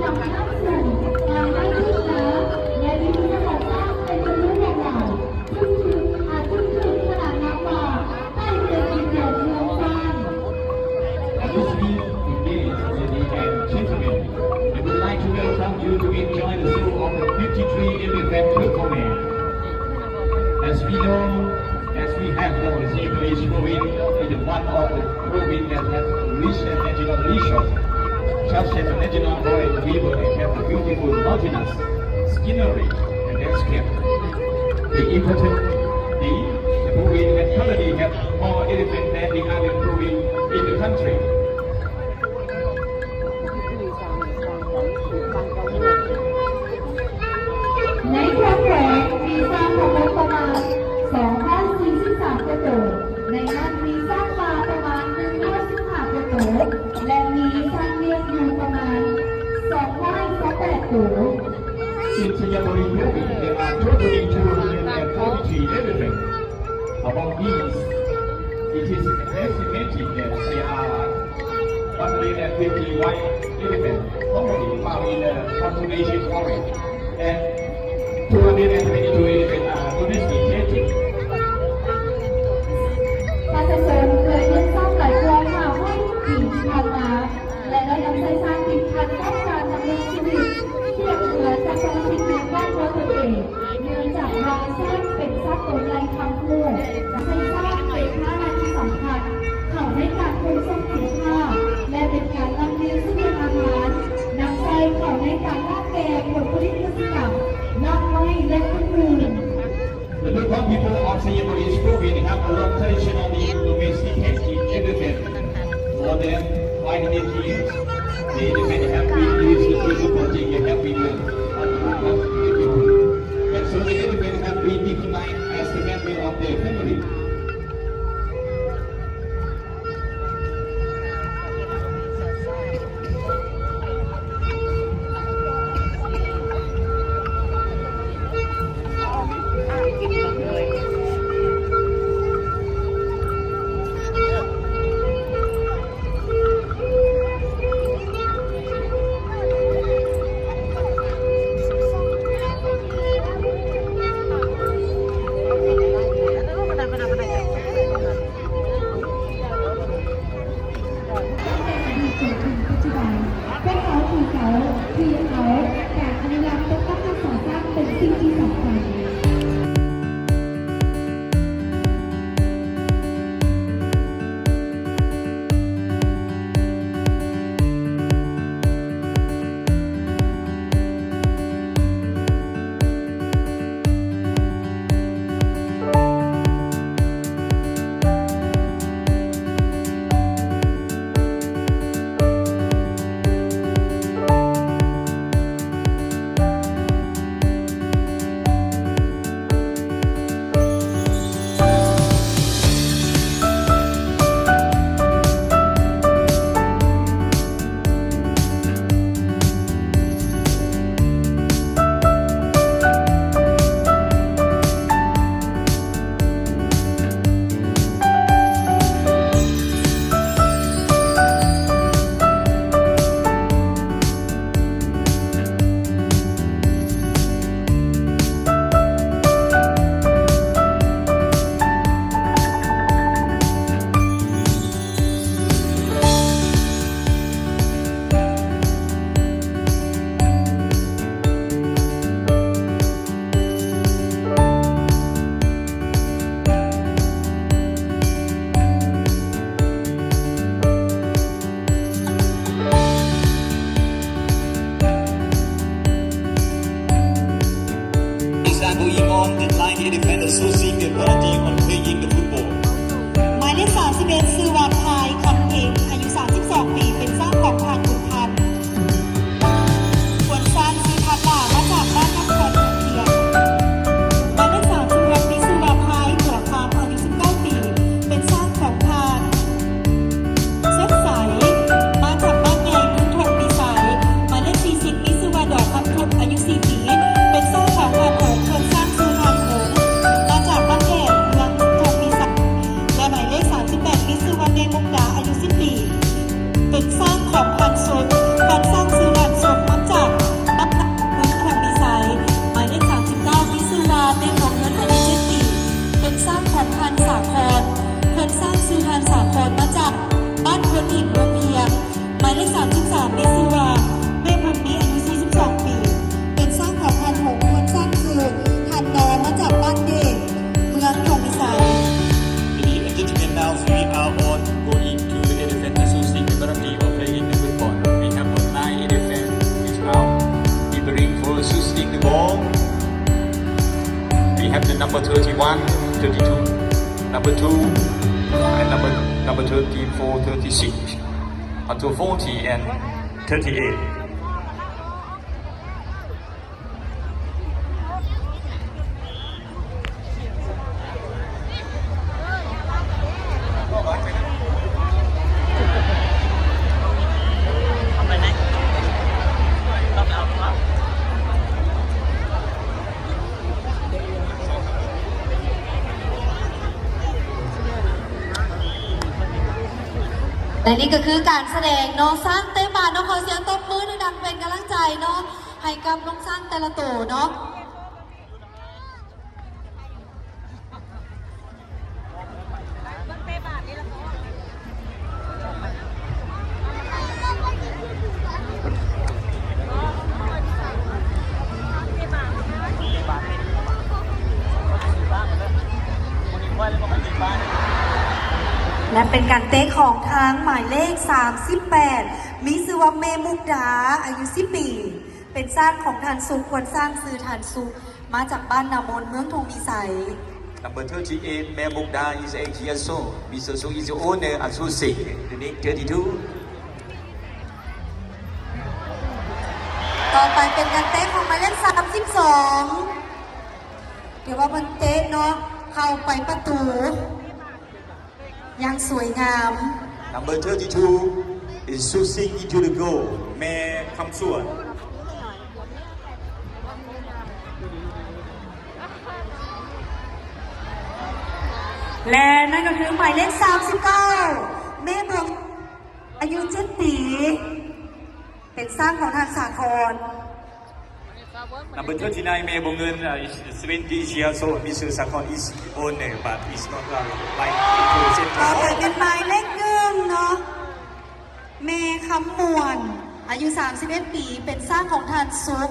ນຳເອົາເຄື່ອງເຄື່ອງ ການໄດ້ທຶນນາ ແລະ ມີປະຫວັດສາດເປັນຈຳນວນຫຼວງຫຼາຍ ຊຶ່ງຖື ອາ ຊຶ່ງຖືກຂນານນາມວ່າ ໃຕ້ເປັນດິນແດນເມືອງຊ້າງ. At this meeting, ladies and gentlemen, we would like to welcome you to enjoy the show of the fifty-three elephant performance. As we know, as we have known, Xayaburi Province is one of the province that has rich and natural resources, such as the natural forest, river, and have a beautiful mountainous scenery and landscape. The important thing, the province has currently have more elephants than the other province in the country. ໃນທົ່ວແຂວງມີຊ້າງທັງໝົດປະມານສອງຮ້ອຍສີ່ສິບສາມກວ່າໂຕ, ໃນນັ້ນມີຊ້າງປ່າປະມານໜຶ່ງຮ້ອຍສິບຫ້າກວ່າໂຕ ແລະ ມີຊ້າງລ້ຽງຢູ່ປະມານສອງຮ້ອຍຊາວແປດໂຕ. In Xayaburi province, there are totally two hundred and forty-three elephants. Among these, it is estimated that there are one hundred and fifty wild elephants commonly found in the Conservation Forest, and two hundred and twenty-two elephants are domesticated. ປະຊາຊົນເຄີຍລ້ຽງຊ້າງຫຼາຍກວ່າຫ້າຮ້ອຍປີທີ່ຜ່ານມາ ແລະ ໄດ້ນຳໃຊ້ຊ້າງຕິດພັນກັບການດຳລົງຊີວິດ ທີ່ອອກເຮືອຈາກພາລະກິດໃນຄອບຄົວຕົນເອງ. ເນື່ອງຈາກວ່າຊ້າງເປັນສັດໂຕໃຫຍ່ຄຳຜູ້, ໃຊ້ຊ້າງເປັນພາຫະນະທີ່ສຳຄັນເຂົ້າໃນການຂົນສົ່ງສິນຄ້າ ແລະ ເປັນການລຳລຽງສະບຽງອາຫານ, ນຳໃຊ້ເຂົ້າໃນການລາກແກ່ ຜົນຜະລິດກະສິກຳ, ລາກໄມ້ ແລະ ອື່ນໆ. The local people of Xayaburi Province have a long tradition of domesticating elephant. For them, five hundred years, the elephant have been used to protect the happy world. And so the elephant have been recognized as the member of their family. ຕັ້ງແຕ່ອະດີດຈົນເຖິງປັດຈຸບັນ, ພວກເຮົາຖືເອົາ ຖືເອົາການອະນຸລັກປົກປັກຮັກສາຊ້າງເປັນສິ່ງທີ່ສຳຄັນ. Is that going on? The line defender so seeing the penalty on playing the football. ໝາຍເລກສາມສິບເອັດ ຊື່ວ່າ ພາຍ ຄຳເພັງ ອາຍຸສາມສິບສອງປີ ເປັນຊ້າງຂອງທ່ານບຸນທັນ. ສ່ວນຊ້າງຊື່ທັດຫຼ້າ ມາຈາກບ້ານນ້ຳຄອນ ເມືອງພຽງ. ໝາຍເລກສາມສິບຫົກ ມີຊື່ວ່າ ພາຍ ບົວຄຳ ອາຍຸສິບເກົ້າປີ ເປັນຊ້າງຂອງທ່ານ ສົດໃສ ມາຈາກບ້ານໃຫຍ່ ເມືອງທົ່ງມີໄຊ. ໝາຍເລກສີ່ສິບ ມີຊື່ວ່າ ດອກຄຳທຸບ ອາຍຸສີ່ປີ ເປັນຊ້າງຂອງທ່ານໂຫງ ເຄື່ອງຊ້າງຊື່ທ່ານໂຫງ ມາຈາກບ້ານແດດ ເມືອງທົ່ງມີໄຊ. ແລະ ໝາຍເລກສາມສິບແປດ ມີຊື່ວ່າ ເນກມຸກດ thirty-two, number two, and number, number thirty-four, thirty-six, up to forty and thirty-eight. ແລະນີ້ກໍຄືການສະແດງເນາະ ຊ້າງເຕະບານເນາະ ຂໍສຽງຕົບມືດັງໆເປັນກຳລັງໃຈເນາະ ໃຫ້ກັບລູກຊ້າງແຕ່ລະໂຕເນາະ. ແລະເປັນການເຕະຂອງທາງໝາຍເລກສາມສິບແປດ ມີຊື່ວ່າແມ່ມຸກດາ ອາຍຸສິບປີ ເປັນຊ້າງຂອງທ່ານສຸກ ຄວນຊ້າງຊື່ທ່ານສຸກ ມາຈາກບ້ານນາມົນ ເມືອງທົ່ງມີໄຊ. Number thirty-eight, Mae Mukda is eight years old. Mister Suk is the owner, Asu Sik, unit thirty-two. ຕໍ່ໄປເປັນການເຕະຂອງໝາຍເລກສາມສິບສອງ ຖືວ່າເພິ່ນເຕະເນາະ ເຂົ້າໄປປະຕູ ຢ່າງສວຍງາມ. Number thirty-two is shooting into the goal, ແມ່ຄຳສວນ. ແລະນັ້ນກໍຄືໝາຍເລກສາມສິບເກົ້າ ແມ່ບວງ ອາຍຸເຈັດປີ ເປັນຊ້າງຂອງທ່ານສາຄອນ. Number thirty-nine, Mae Bongneun, uh, is seventeen years old. Mister Sakhon is owner, but is not, uh, like, represent. ຕໍ່ໄປເປັນໝາຍເລກໜຶ່ງເນາະ ແມ່ຄຳມ່ວນ ອາຍຸສາມສິບເອັດປີ ເປັນຊ້າງຂອງທ່ານສຸກ.